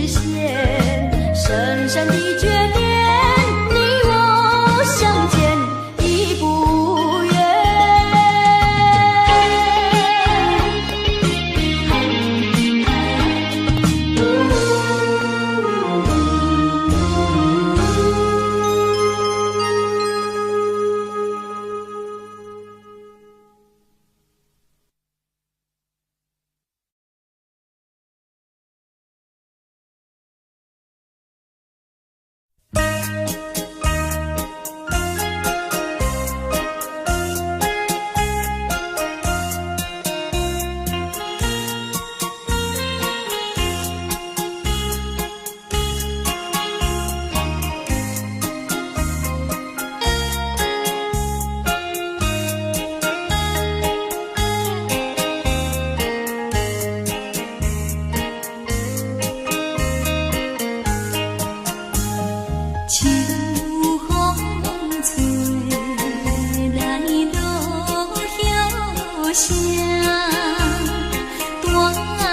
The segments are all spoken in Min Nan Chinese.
實現。深深的眷戀，你我相見已不遠。秋風吹來落葉聲，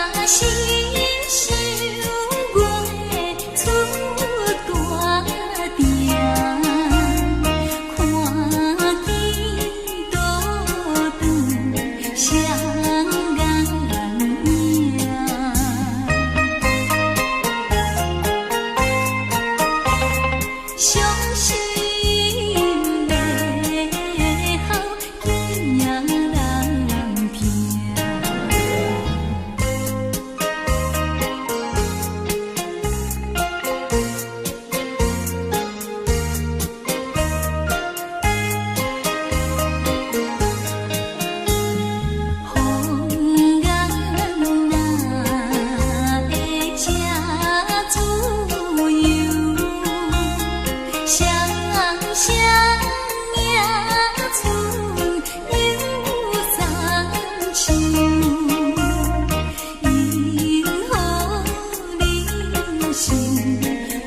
大聲想月出大鼎，看見倒轉雙眼影。傷心欲哭囝人疼。風眼哪會這自由？雙雙迎春又送秋，因何人生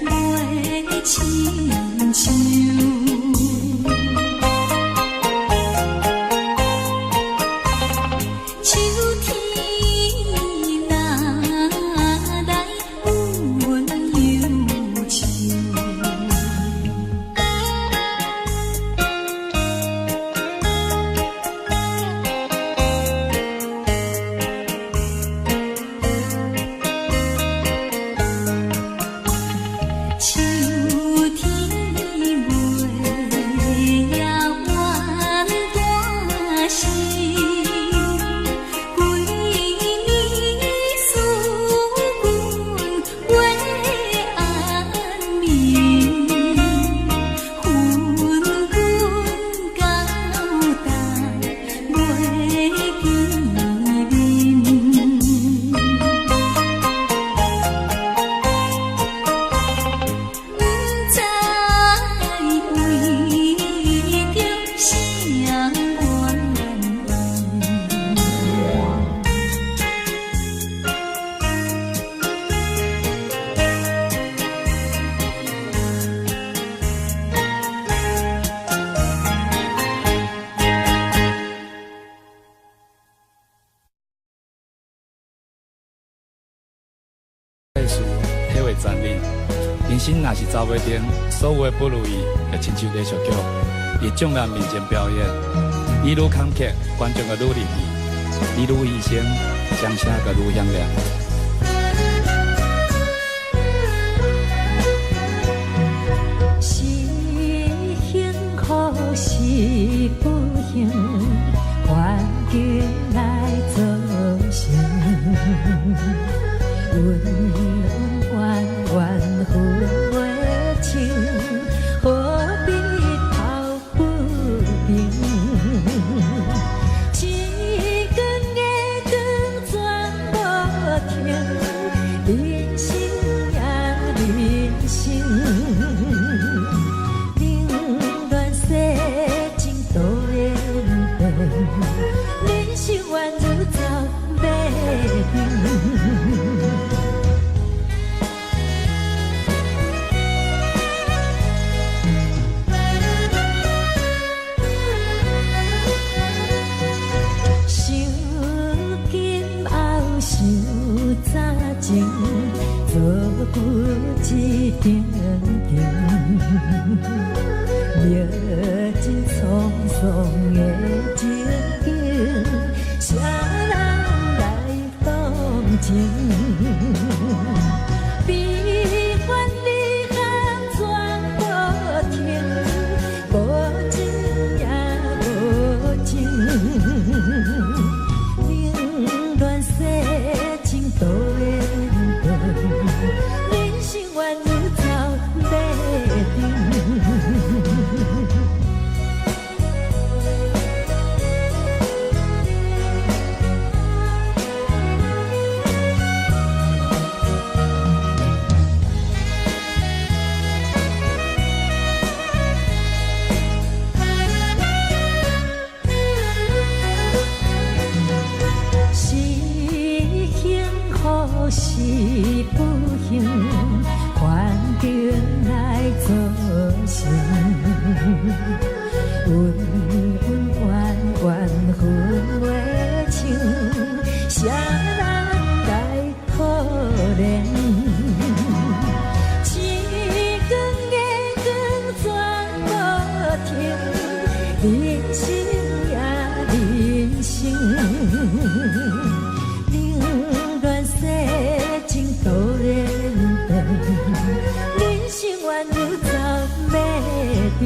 袂親像？秋天若來阮憂愁。秋天月也怨大声，規暝思君袂安眠，分君到今袂見面。不知為著啥原因。事體會殘忍，人生若是走袂停，所有的不如意就親像連續劇，佇眾人面前表演，伊愈坎坷，觀眾就愈入戲；伊愈犧牲，掌聲就愈響亮。是幸福是不幸，環境來造成。恩恩怨怨分袂清，何必抱不平？一光的光全無停，久一场景，历尽沧桑的情景，啥人来同情？悲欢离合全无停，无情也无情，冷暖世情多缘长，人生宛如走马灯。是幸福是不幸，环境来造成。恩恩怨怨分袂清，啥人来可怜？星光月光全无停，人生呀人生，冷暖世情多缘长，人生宛如走马灯。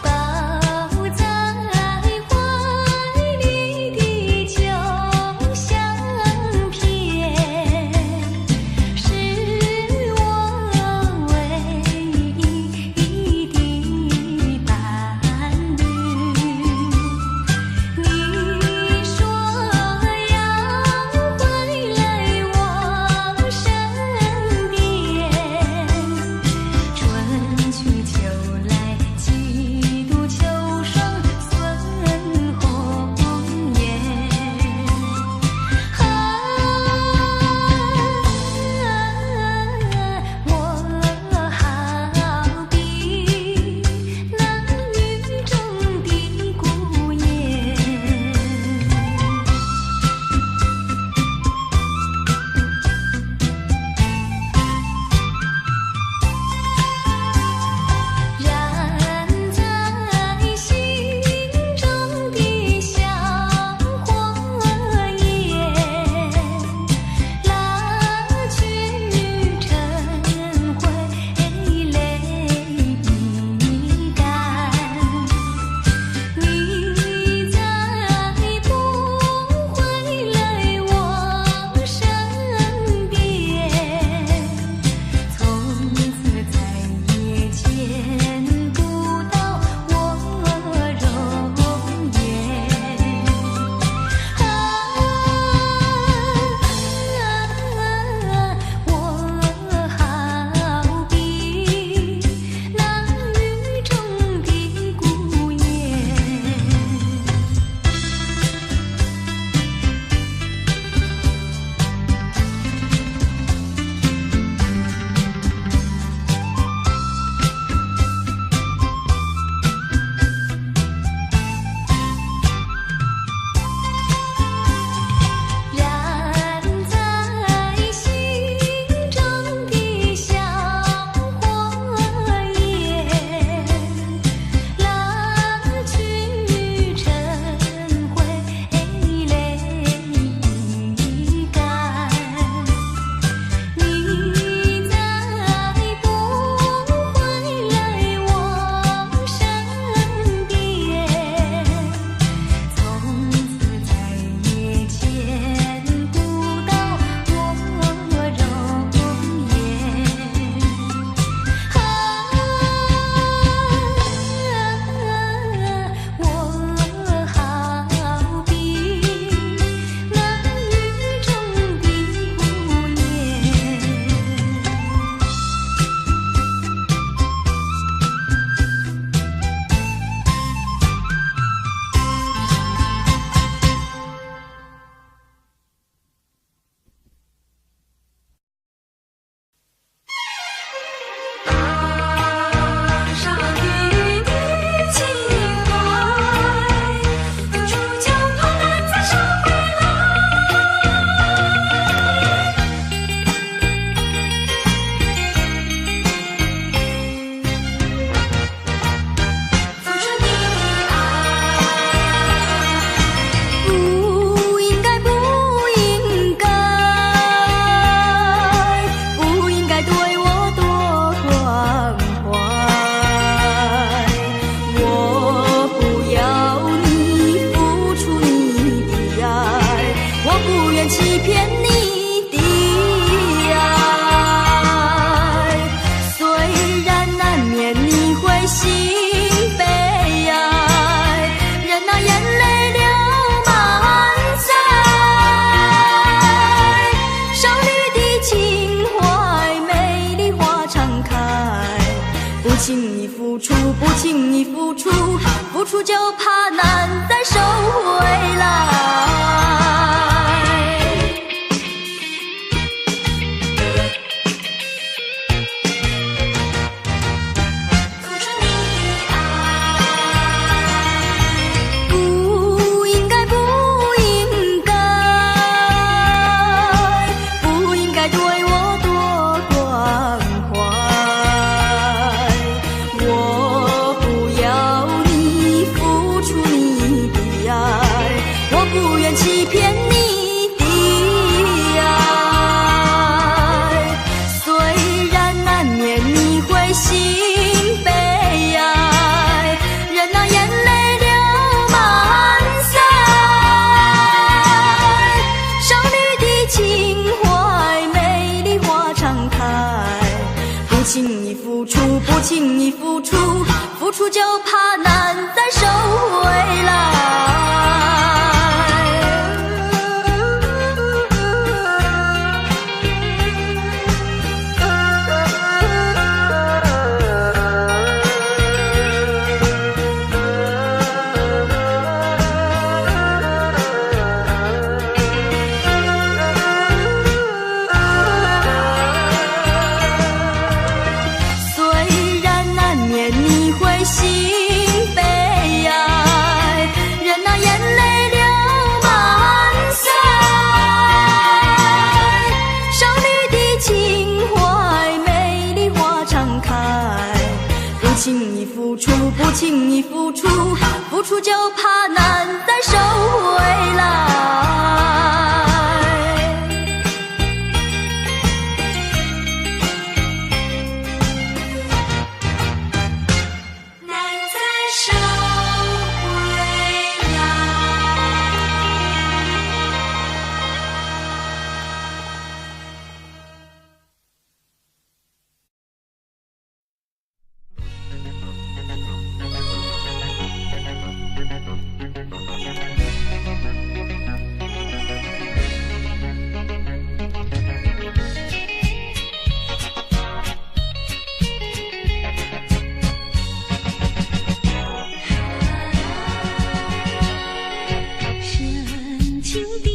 抱在懷裡的秋輕易付出，付出就怕難再收回來。付出你的愛，不應該，不應該，不應該對我多關懷。我不要你付出你的愛，我不願欺騙你的愛。雖然難免你會心悲哀，任那眼淚流滿腮。少女的情懷，美麗花常開。不輕易付出，不輕易付出，付出就怕難再收回來。雖然難免你會心悲哀，任那眼淚流滿腮。少女的情懷，美麗花常開。不輕易付出，不輕易付出，付出就怕難再收回來。難再收回來。深情的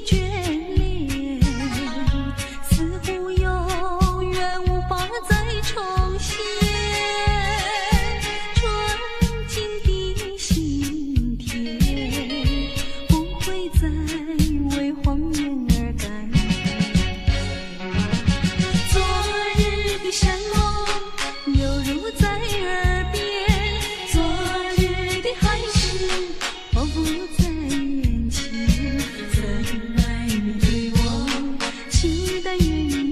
眷戀，似乎永遠無法再重現。純淨的心田，不會再為謊言而改變。昨日的山盟猶如在耳邊，昨日的海誓仿佛在眼前。怎奈你對我期待越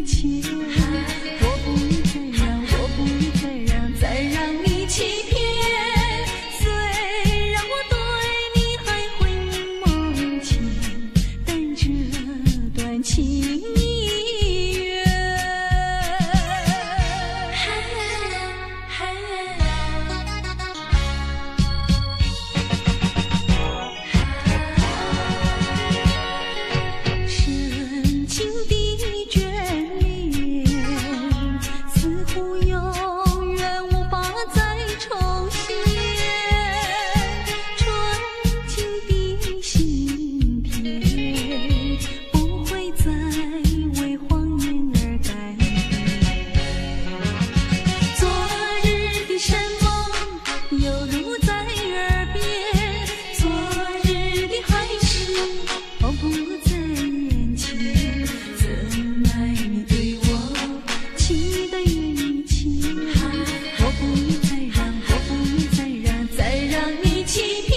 切，我不再讓，我不再讓，再讓你欺騙。雖然我對你還會夢見，但這段情已遠。深情的眷戀，似乎永遠無法再重現。純淨的心田，不會再為謊言而改變。昨日的山盟猶如在耳邊，昨日的海誓仿佛在眼前。怎奈你對我期待越切，我不再讓，我不再讓，再讓你欺騙。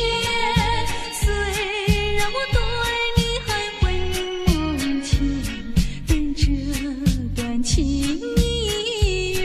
雖然我對你還會夢見，但這段情已遠。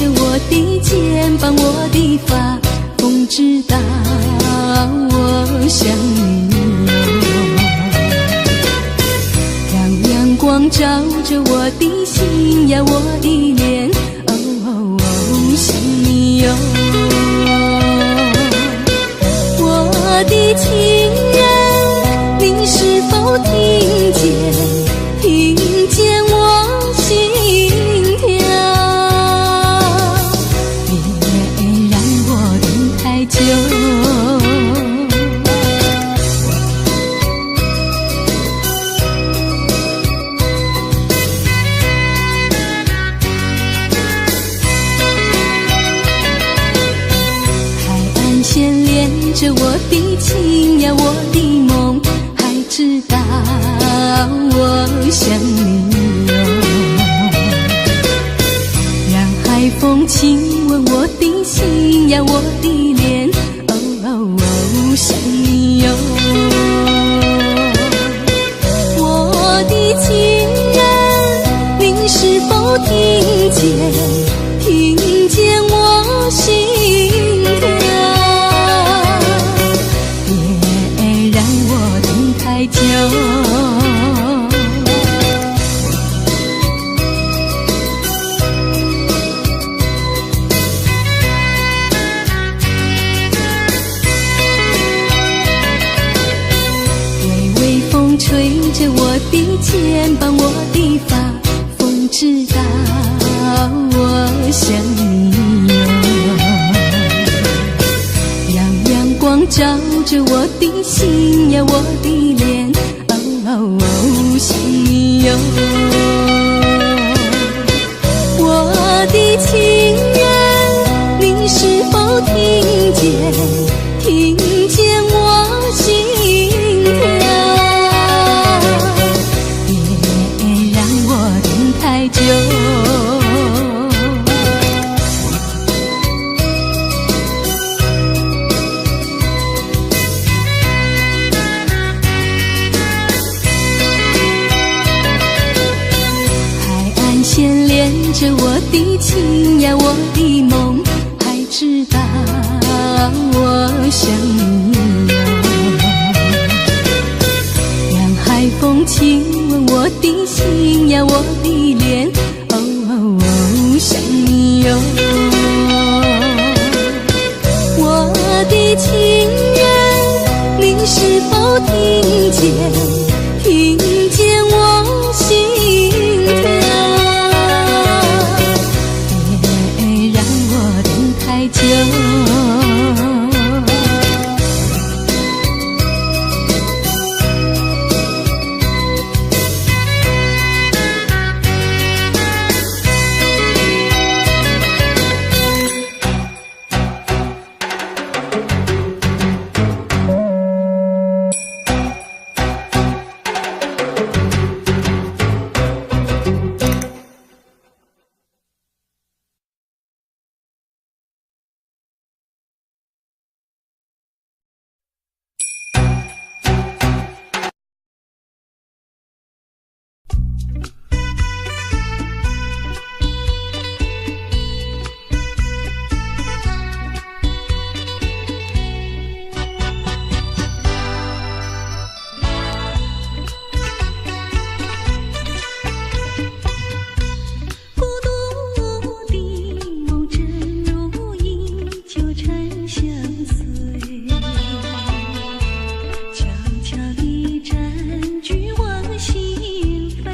着我的肩膀，我的發，風知道我想你喲。讓陽光照着我的心呀，我的臉，哦哦哦，想你喲。我的情人，你是否聽見？聽見我心跳？別讓我等太久。海岸線連着我的情呀，我的夢，還知道我想你喲。讓海風親吻我的心呀，我的臉，哦哦哦，想你喲。我的情人，你是否聽見？聽見我心跳？別讓我等太久。微微風吹着我的肩膀，我的髮，風知道我想你喲。讓陽光照着我的心呀，我的臉，哦哦哦，想你喲。我的情人，你是否聽見？聽見我心跳？別讓我等太久。海岸線連着我的情呀，我的夢，還知道我想你喲。讓海風親吻我的心呀，我的臉，哦哦哦，想你喲。我的情人，你是否聽見？聽見我心跳？別讓我等太久。孤獨的夢真如影，糾纏相隨，悄悄地佔據我心扉。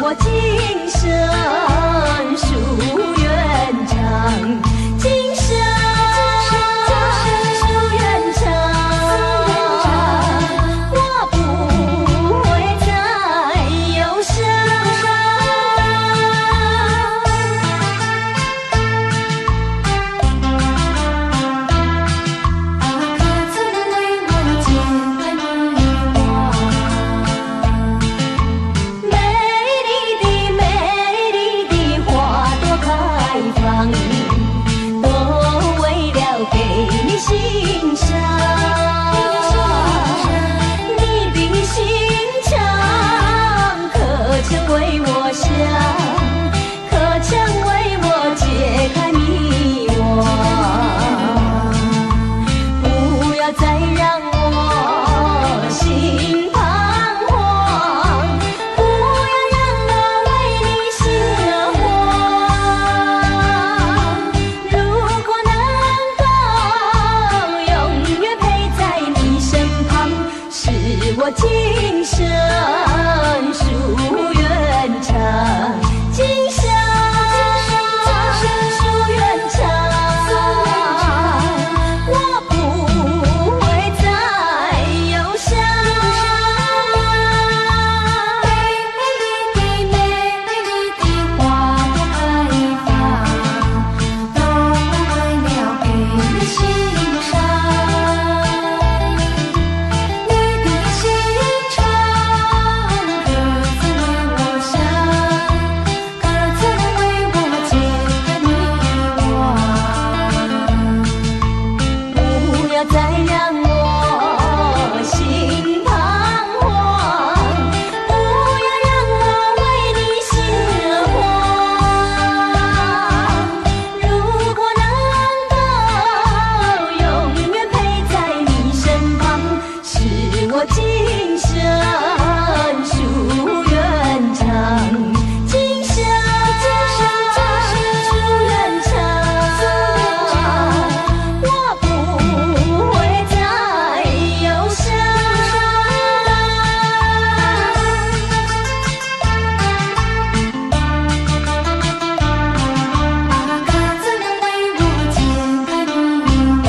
我今生夙願長，今生夙願長，我不會再憂傷。啊，可曾為我解開迷惘？美麗的美麗的花朵開放，都為了給你欣賞。你的心腸可曾為我想？可曾為我解開迷惘？不要再讓我心彷徨，不要讓我為你心兒慌。如果能夠永遠陪在你身旁，是我今生夙願長，今生夙願長，我不會再憂傷。美麗的美麗的花朵開放，都為了給你欣賞。你的心腸可曾為我想？可曾為我解開迷惘？不要再讓我心彷徨，不要讓我為你心兒慌。如果能夠永遠陪在你身旁，是我今生夙願長，今生夙願長，我不會再憂傷。啊，可曾為我解開迷惘？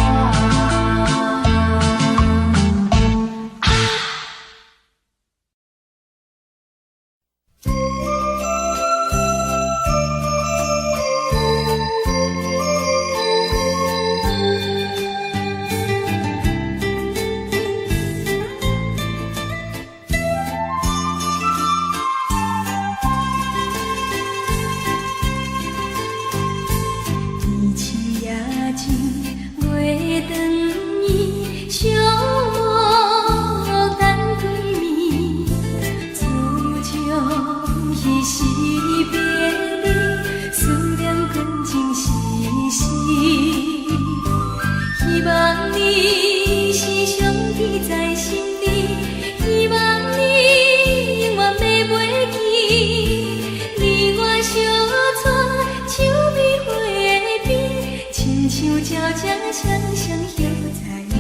天星夜静，月轉圆，寂寞等對面。自從彼時別離，思念感情絲絲。希望你是上帝在心裡，希望你永遠袂袂記。你我相帶，手美花邊，親像鳥只雙雙歇在枝。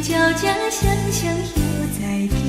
鸟才双雙歇在天。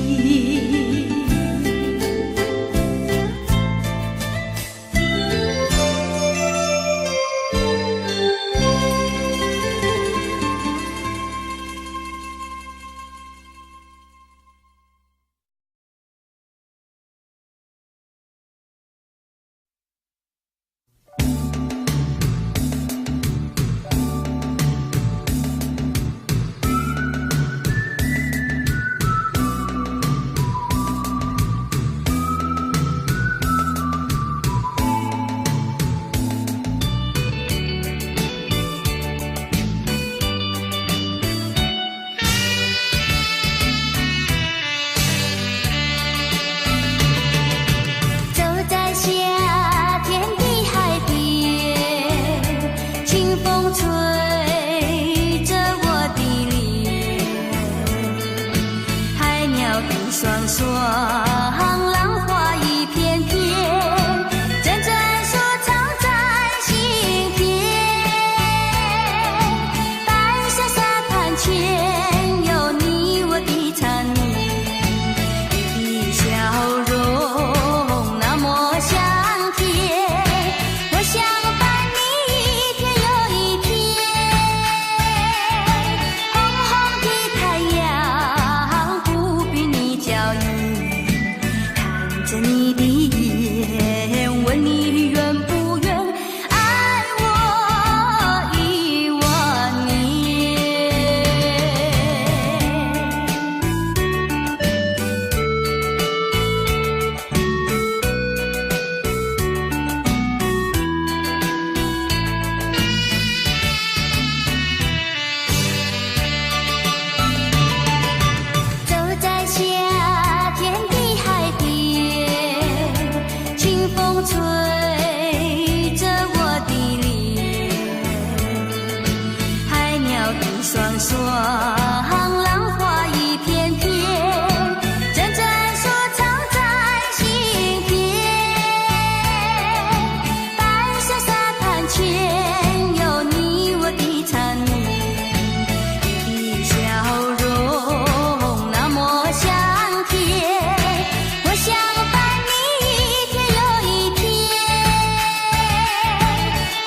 走在夏天的海邊，清風吹著我的臉，海鳥一雙雙，浪花一片片，陣陣舒暢在心田。白色沙灘前有你我的纏綿，你的笑容那麼香甜，我想伴你一天又一天。紅紅的太陽不比你嬌豔，看著你的眼，問你願不願愛我一萬年。走在夏天的海邊，清風吹著我的臉，海鳥一雙雙，浪花一片片，陣陣舒暢在心田。白色沙灘前有你我的纏綿，你的笑容那麼香甜，我想伴你一天又一天。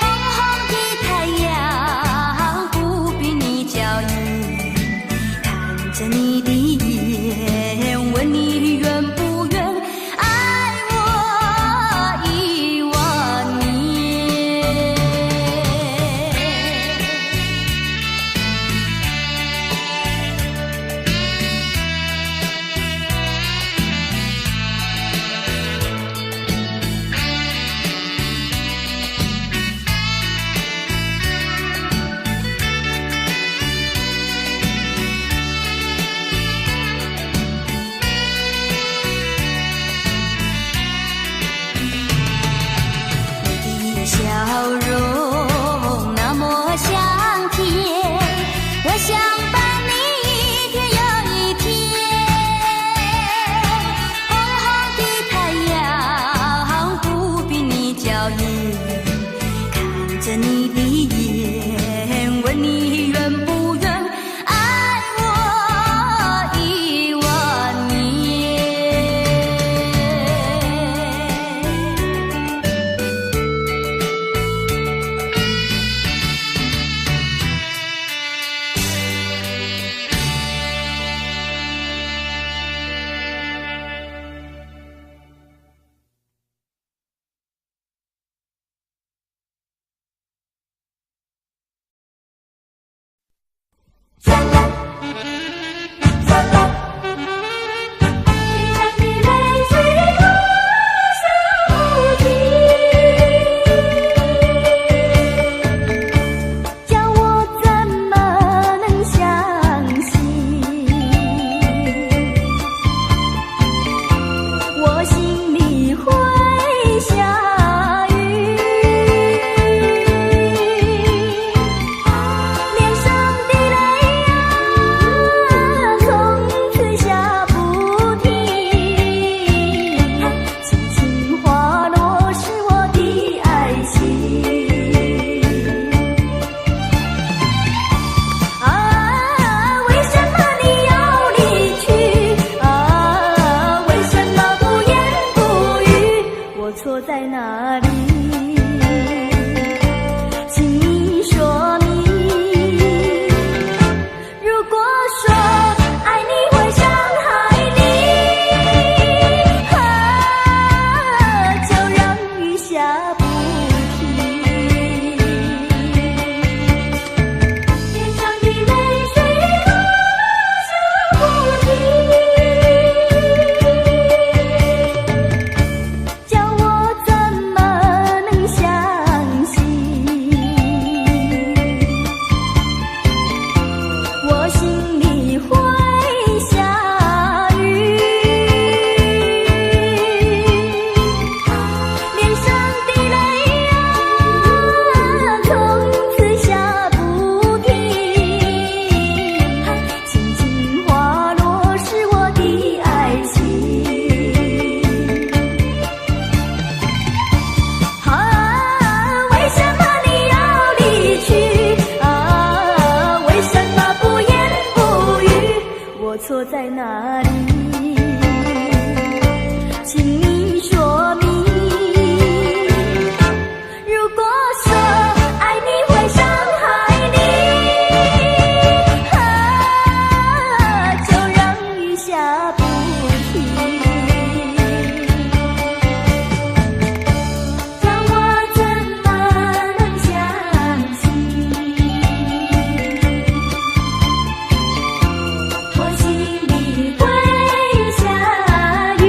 紅紅的太陽不比你嬌豔，看著你的眼，問你願不願愛我一萬年。你的笑容那麼香甜，我想伴你一天又一天。紅紅的太陽不比你嬌豔，看著你的眼，問你願不願愛我一萬年。錯在哪裡？請你說明。如果說愛你會傷害你，啊，就讓雨下不停。叫我怎麼能相信？我心裡會下雨，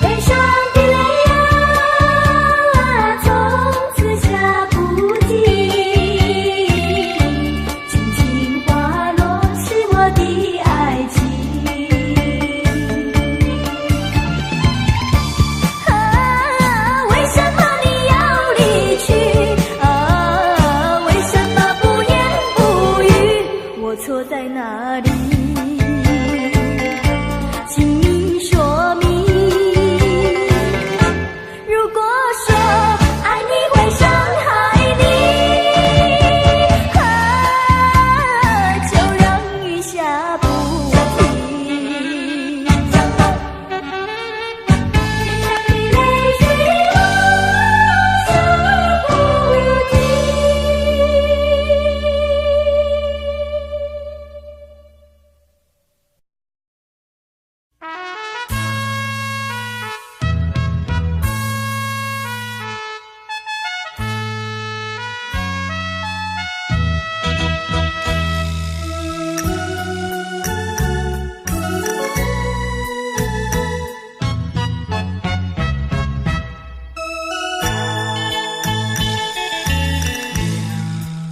悲傷的淚啊，從此下不停，輕輕滑落是我的愛情。啊，為什麼你要離去？啊，為什麼不言不語？我錯在哪裡？請你說明。如果說愛你會傷害你，啊，就讓雨下不停。淚水啊，下不停。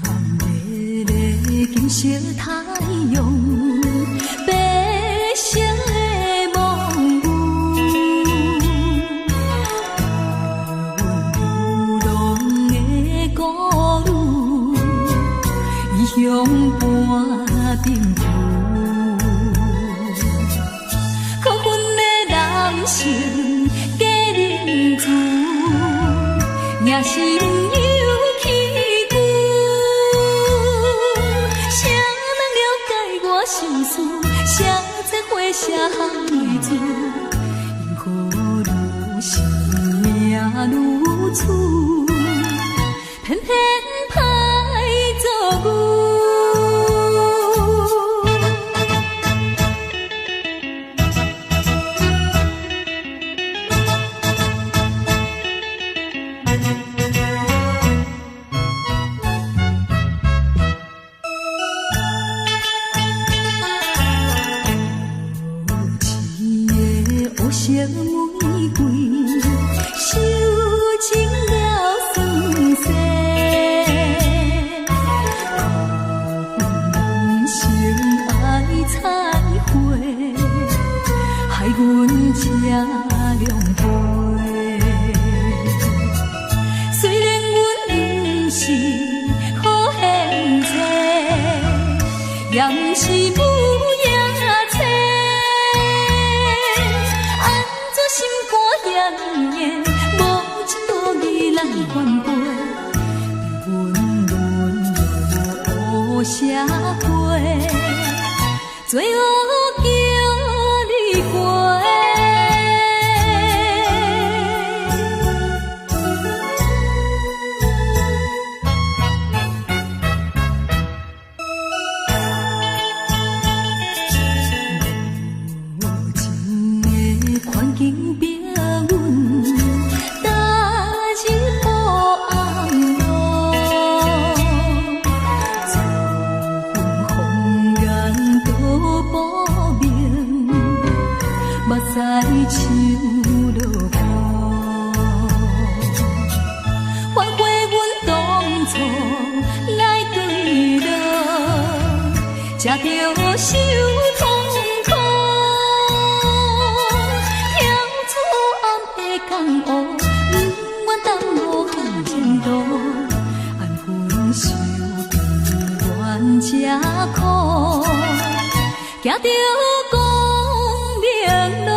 艷麗的金色太陽，白色的夢霧，阮流浪的孤女，異鄉伴贫富。可恨的人生假仁慈，野心有起久。誰人了解我心事？誰知花谢含淚珠？因何如生命如此，偏偏歹做牛。無痴的烏色玫瑰，受盡了酸澀。可恨人生愛彩花，害阮這狼狽。雖然阮不是好現世，也毋是無影册。按怎心肝遐硬，無情無義來反背，阮淪落烏社會，罪惡叫你過。無情的環境逼阮踏入黑暗路，自阮紅顏都薄命，目屎像落雨。反悔阮當初來墜落，才著受痛苦。跳出暗的江湖，不願耽误前途，安分守己愿吃苦，行著光明路。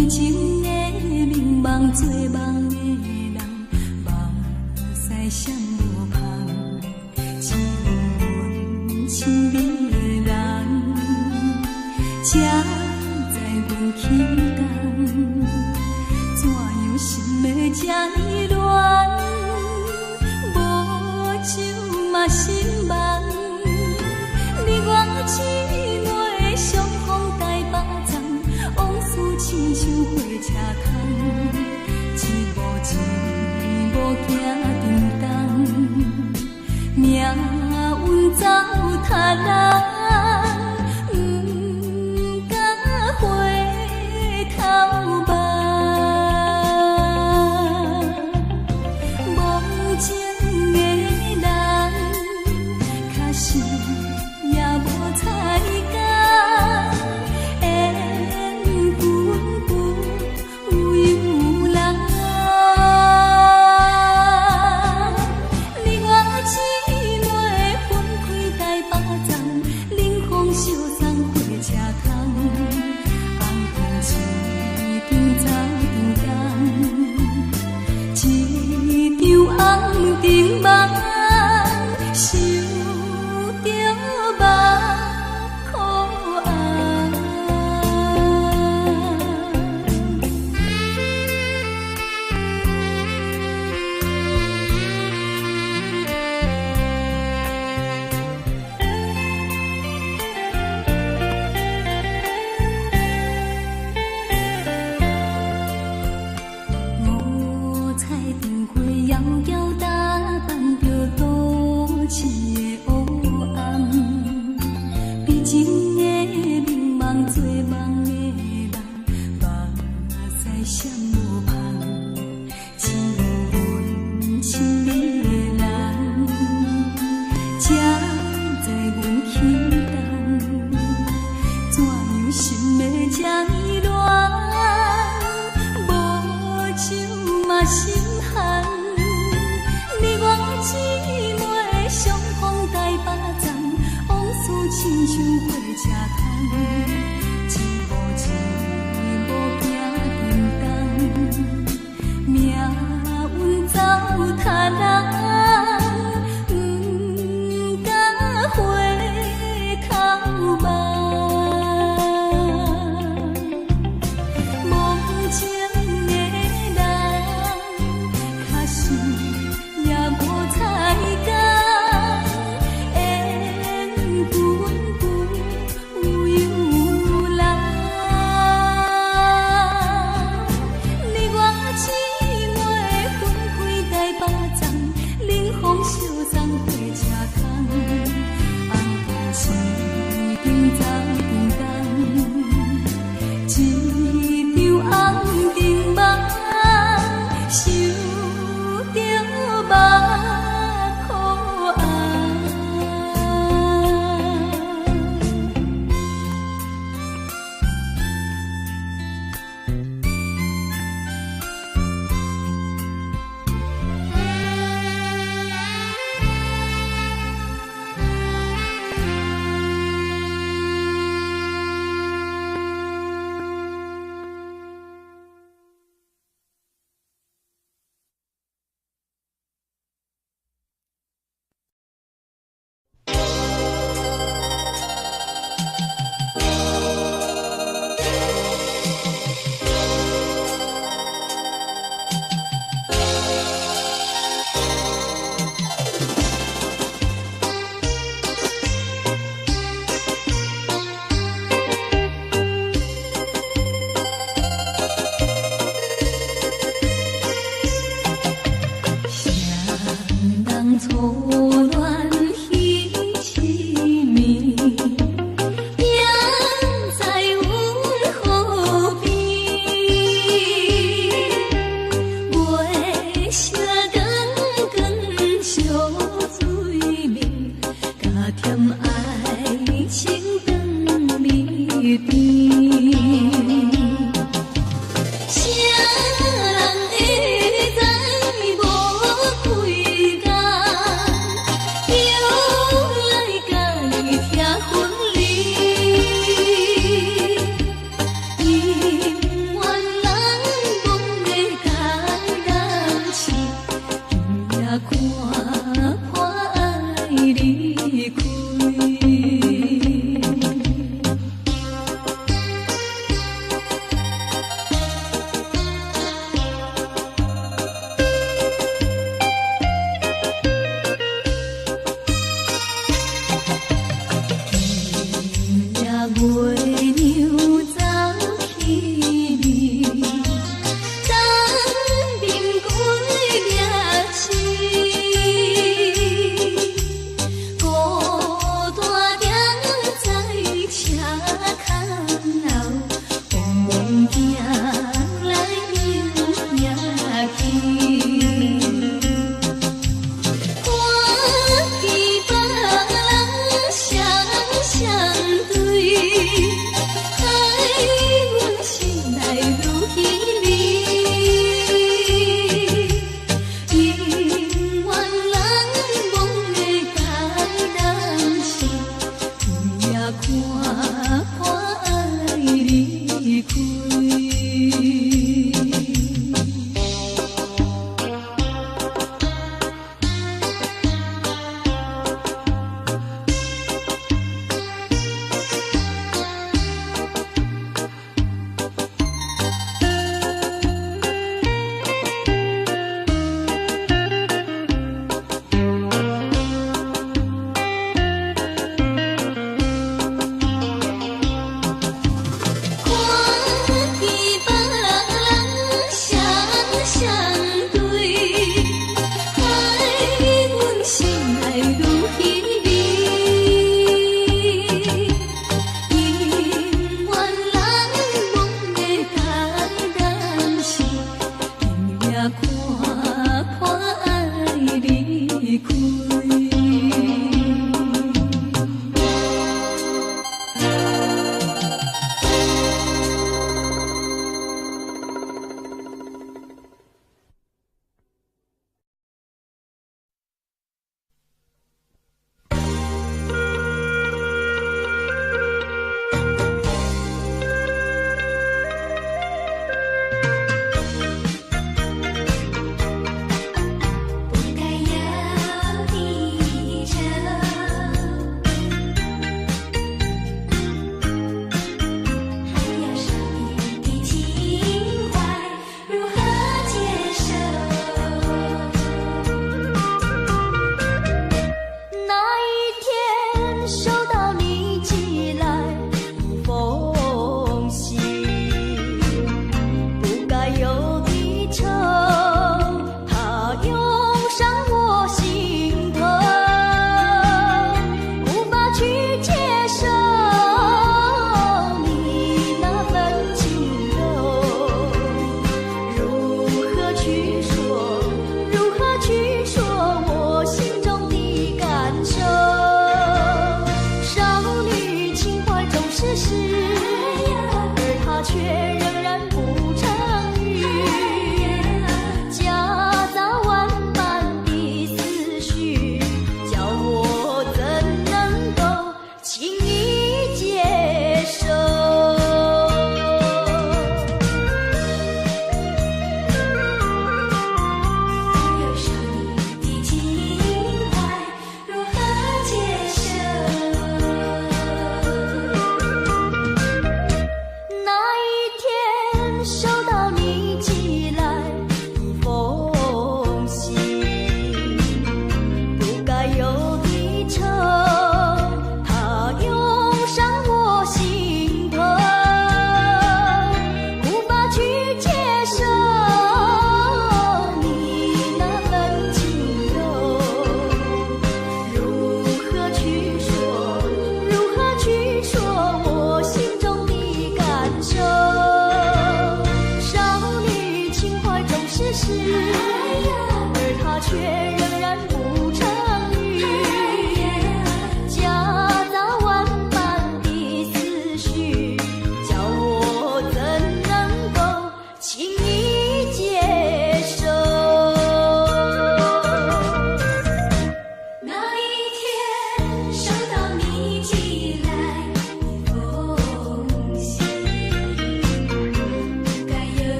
悲情的眠夢做夢的人，目屎閃無芳，只有阮親愛的人，才知阮起工，怎樣心會這呢亂？無酒嘛心茫，你我姊妹相逢台北站，往事親像火車窗，一步一步行沉重，命運走他人，毋敢回頭望。無情的人，確實也無彩工，緣分不由人。你我姊妹分開台北站，冷風相送火車窗，紅燈一張走長工，一場紅燈夢，想著目眶紅。五彩燈花遙遙打扮著都市的烏暗，悲情的眠夢做夢的人，目屎閃無芳，只有阮親愛的人，才知阮起動，怎樣心會這呢亂？無酒嘛心寒，你我姊妹相逢台北站，往事親像火車窗，一步一步行沉重，命運走他人，毋敢回頭望。無情的人，確實也無彩工，緣分不由人。你我姊妹分開台北站，冷行來又行去。看見別人雙雙對，害阮心內愈稀微。永遠難忘的感人心，規夜看看愛離開。看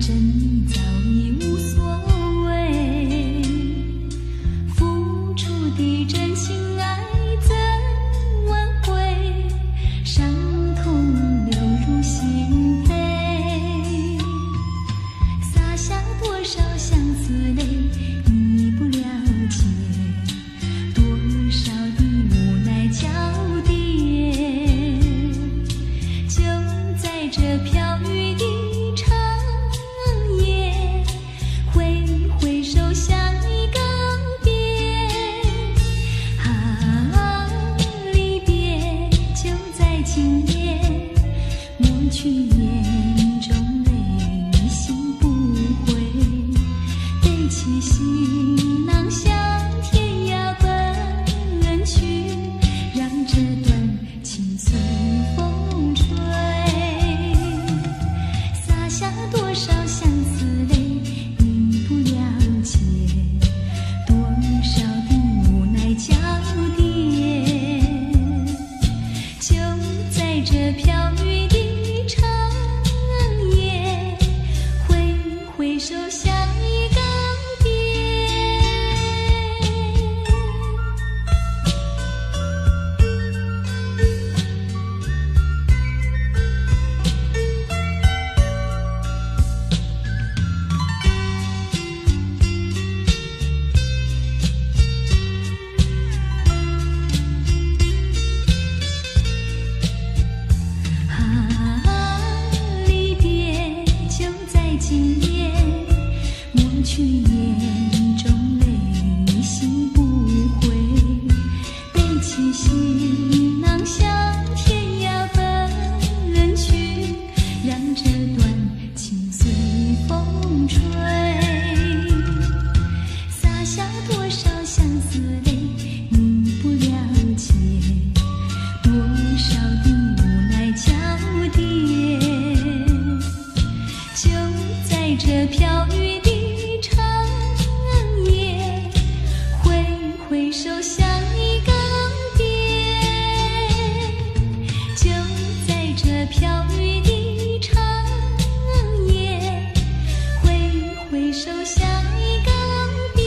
正你早已無所謂，付出的真情愛怎挽回？傷痛流入心扉，灑下多少相思淚，你不了解，多少的無奈交疊，就在這飄雨的長夜，揮揮手向你告別。啊，離別就在今夜，抹去眼中淚，心不悔，背起行囊向天涯奔去，讓這段情隨風吹。灑下多少相思淚，你不了解，多少的無奈交疊，就在這飄雨的長夜，揮揮手向你告別。啊，離別就在今夜，抹去眼中淚，心不悔，背起行囊向天涯奔去，讓這段情隨風吹。灑下多少相思淚，你不了解，多少的無奈交疊，就在這飄雨的長夜，揮揮手向你告別。就在這飄雨的長夜，揮揮手向你告別。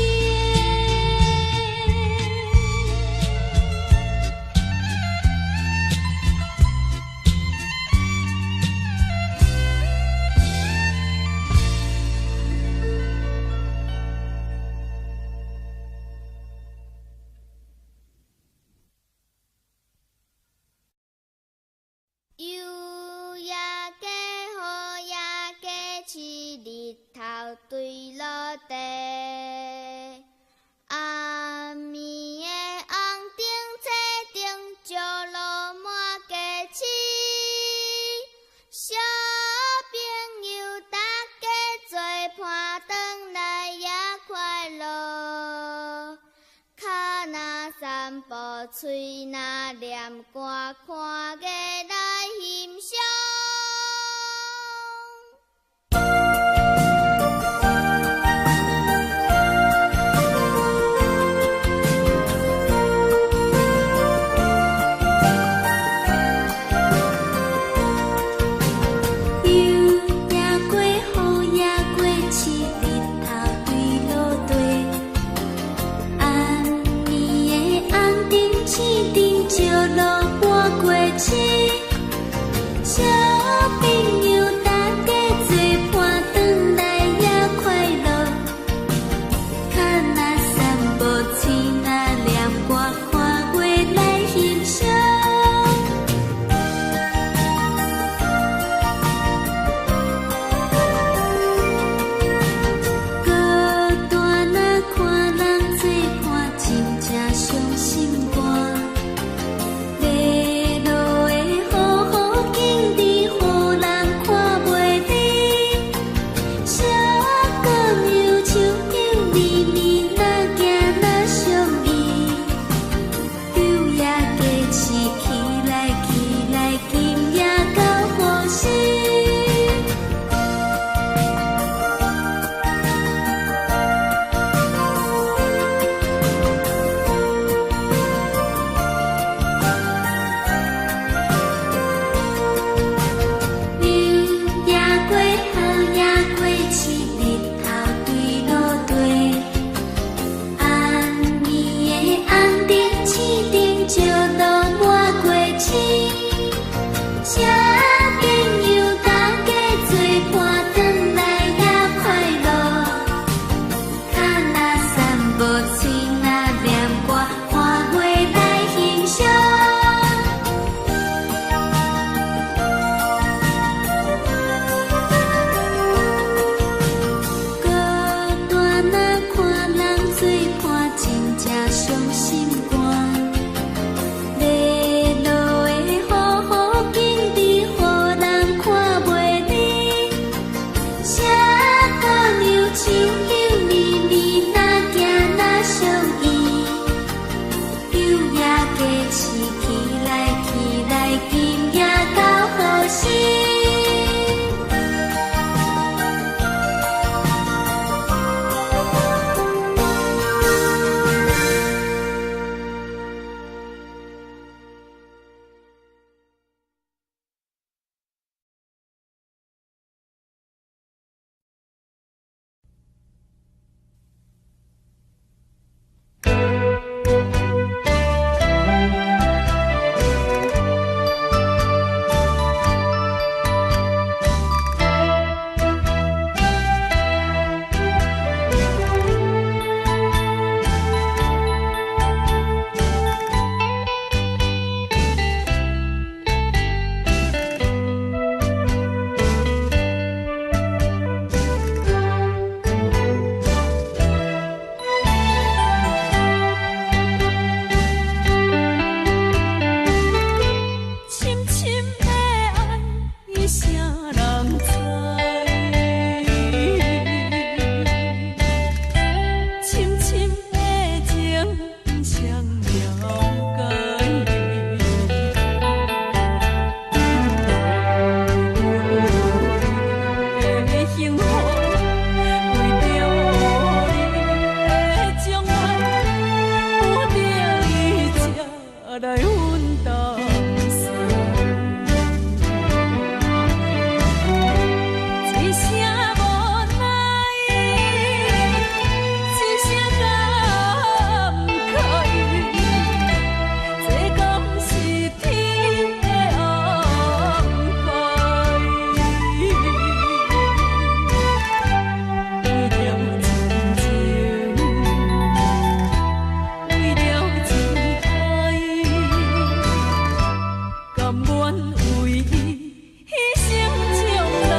雨也加，雨也加，揤日頭對落地。暗暝的紅燈青燈，照落滿街市。小朋友大家做伴轉來也快樂。跤若散步，喙若念歌，看藝來欣賞。雨也過，雨也過，揤日頭對落地。暗暝的紅燈青燈，照落半街。聲無奈，一聲感慨，這敢是天的安排？為著親情，為著真愛，甘願為伊犧牲將來。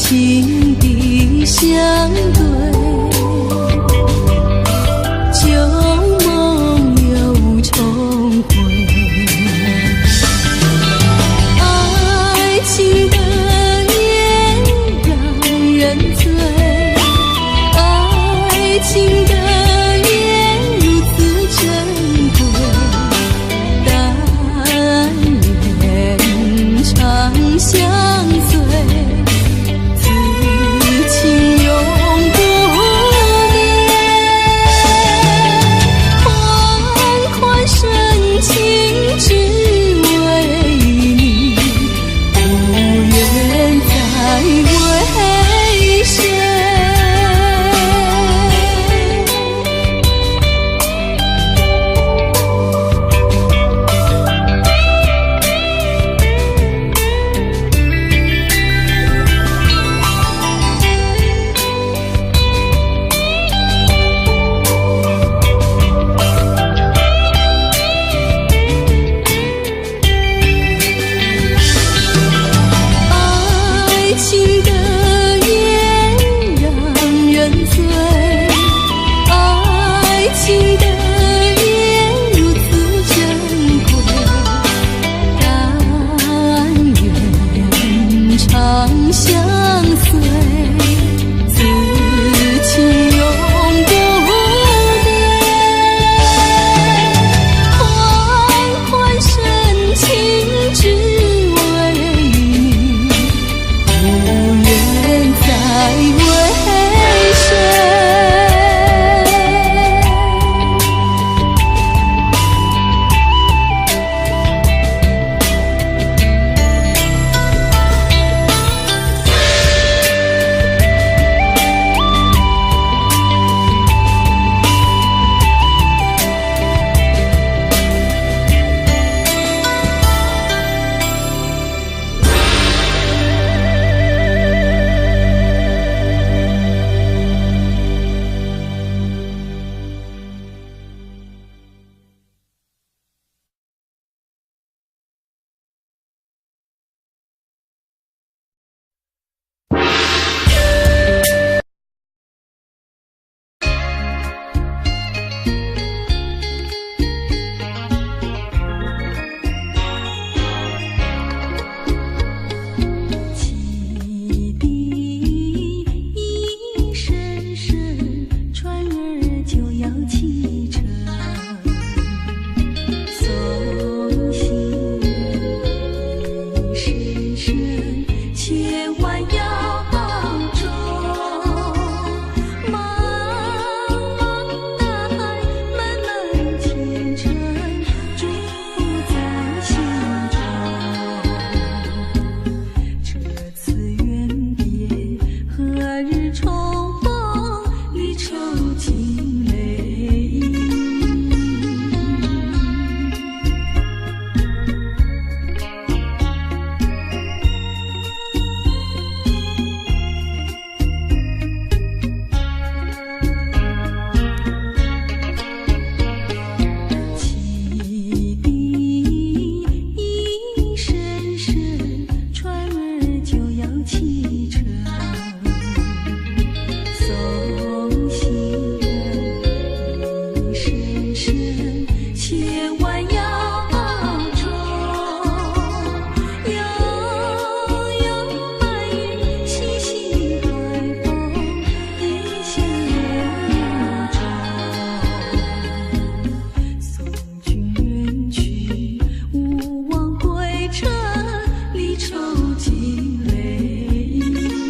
情的相對，舊夢又重回。愛情的煙讓人醉，愛情的煙如此珍貴，但願長相隨，此情永不滅。款款深情只為你，不願再為誰。愛情的煙讓人醉，愛情的煙如此珍貴，但願長相隨，此情永不變。款款深情只為你，不願再為誰。汽笛一聲聲，船兒就要啟程，送行人一聲聲，千萬要保重。茫茫大海，漫漫前程，祝福在心中。這次遠別，何日重逢？離愁盡淚盈。汽笛一聲聲，船兒就要啟程，送行人一聲聲，千萬要保重。悠悠白雲，習習海風，異鄉人無蹤。送君遠去，勿忘歸程，離愁盡淚盈。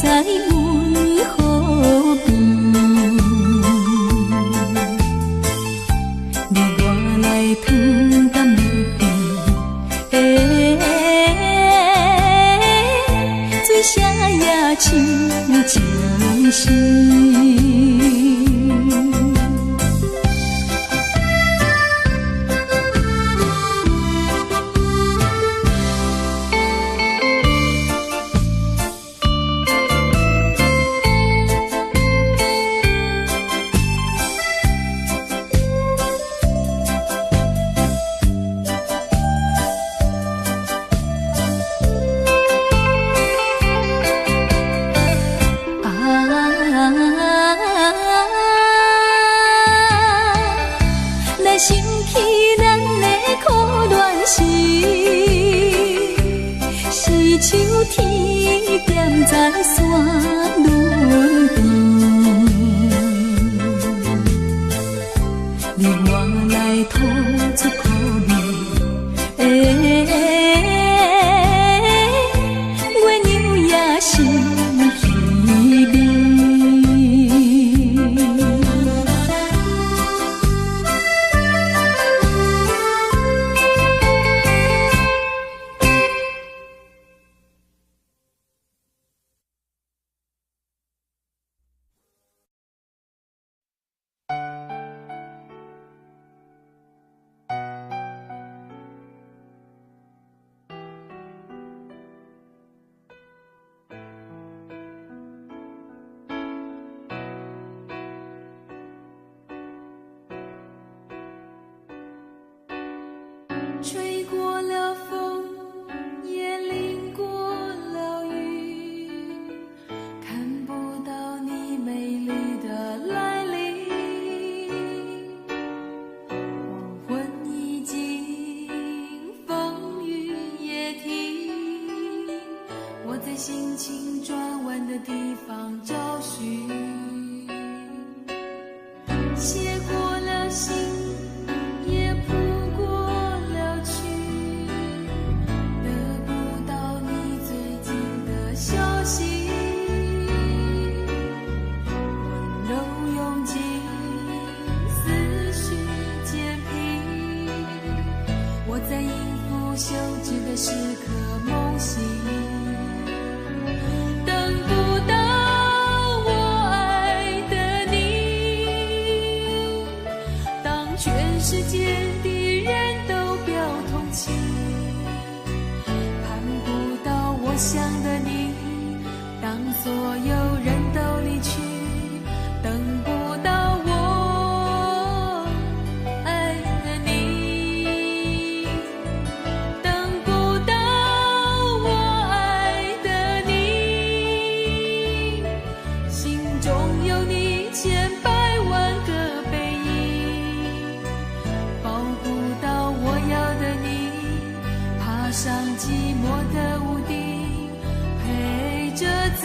在阮予變。你我來糖甘蜜甜，水聲也親像是。想起咱的苦戀時，是秋天踮在山崙邊，你我來吐出苦味，月娘也心稀微。吹過了風，也淋過了雨，看不到你美麗的來臨。黃昏已經，風雨也停，我在心情轉彎的地方找尋，寫過了信，也譜過了曲，得不到你最近的消息。溫柔用盡，思緒漸平，我在應付休止的時刻夢醒，等不到我愛的你。當全世界的人都表同情，盼不到我想的你。當所有人都離去，等不到我愛的你，等不到我愛的你，心中有你千百萬個背影，抱不到我要的你，爬上寂寞的屋頂，陪着自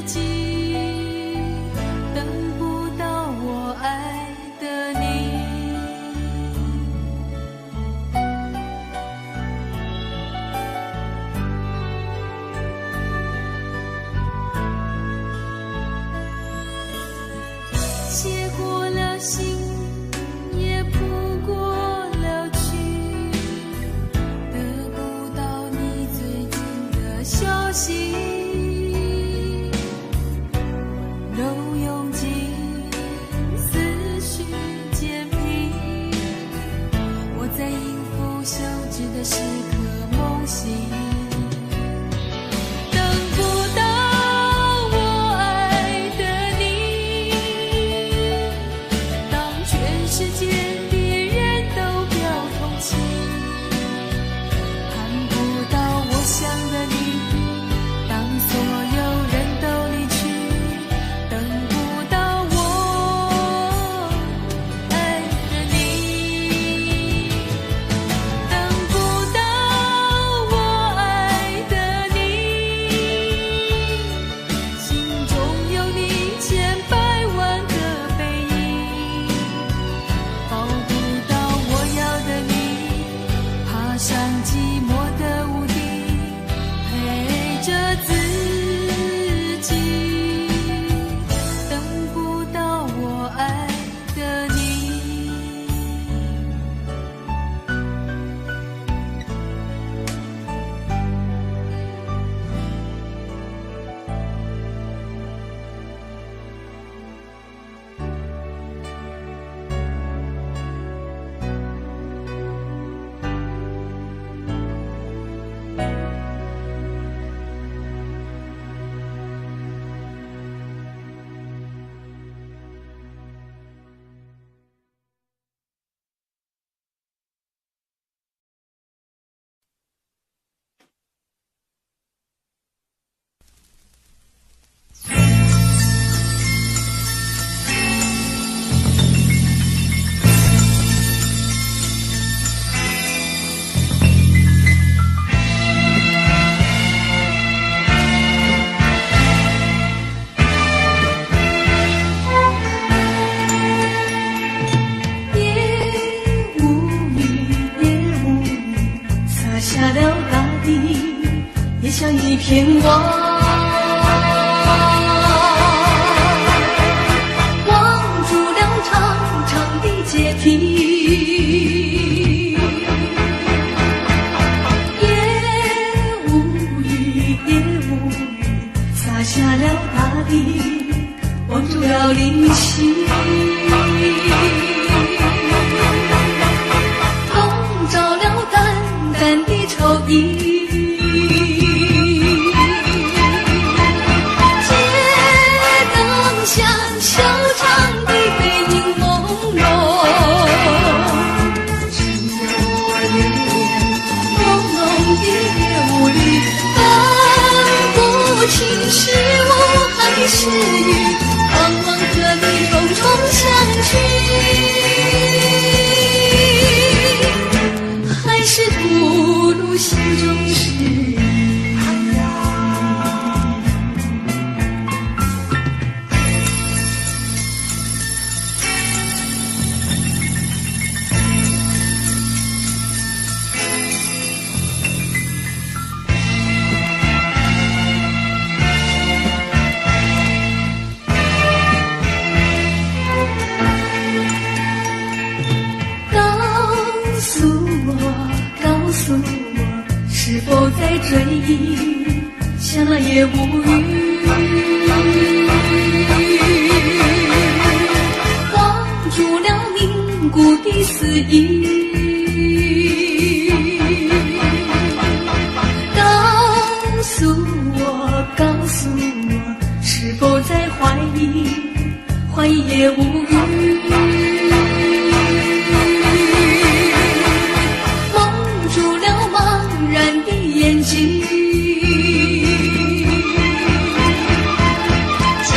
己，等不到我愛的你。寫過了信，也譜過了曲，得不到你最近的消息。溫柔用盡，思緒漸平，我在應付休止的時刻夢醒，等不到我愛的你。當全片网，望住了长长的阶梯。夜无雨，夜无雨，洒下了大地，望住了灵犀。笼罩了淡淡的愁意。街灯下，修长的背影朦胧，只有我留恋朦胧的夜雾里，分不清是雾还是雨，盼望和你重重相聚，还是吐露心中事。告诉我，告诉我，是否在追忆，像那夜无雨，望住了凝固的思意。告诉我，告诉我，是否在怀疑，怀疑夜无雨，蒙住了茫然的眼睛。街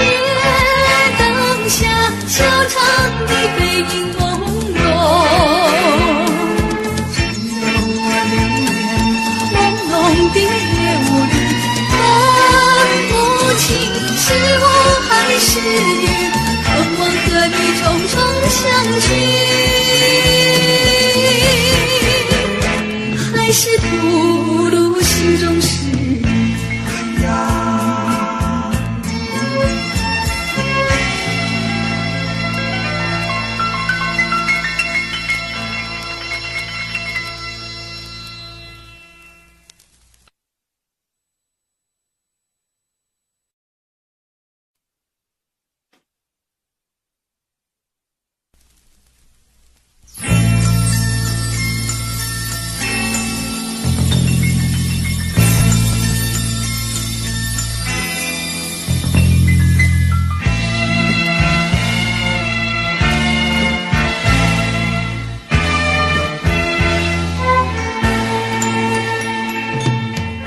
灯下，修长的背影朦胧，只有我留恋朦胧的夜雾里，分不清是雾还是雨，盼望和你重重相聚，还是吐露心中事。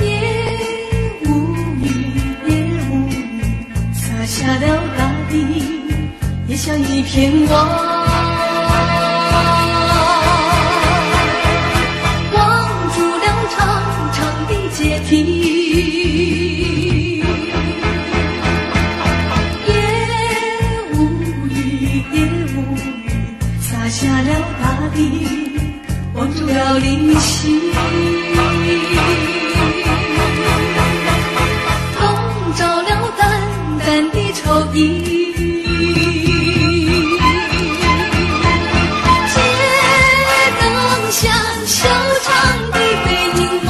夜无雨，夜无雨，洒下了大地，也像一片网，望住了长长的阶梯。夜无雨，夜无雨，洒下了大地，望住了灵犀。笼罩了淡淡的愁意。街灯下，修长的背影朦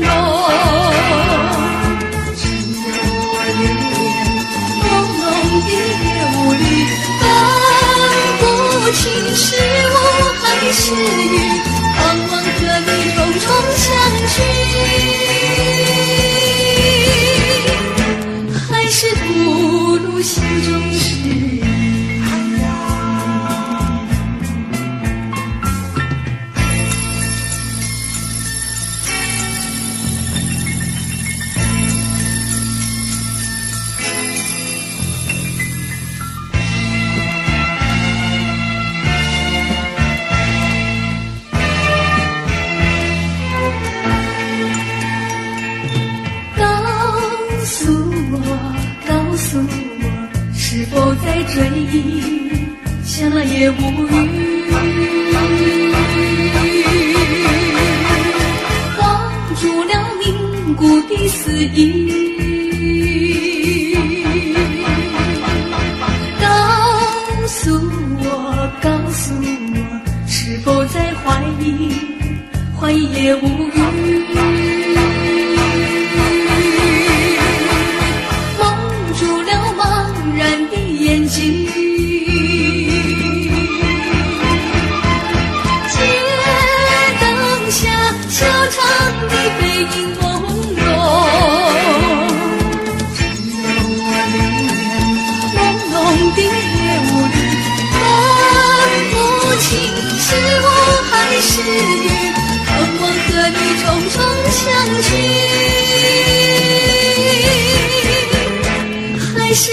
胧，只有我留恋朦胧的夜雾里，分不清是雾还是雨，盼望和你重重相聚，还是吐露心中事。告诉我，告诉我，是否在追忆，像那夜无雨，望住了凝古的思憶。告訴我，告訴我，是否在懷疑？懷疑也無語。蒙住了茫然的眼睛。街燈下，修長的背影朦朧，只有我留戀朦朧的夜霧裡，分不清是霧還是雨，盼望和你重重相聚，還是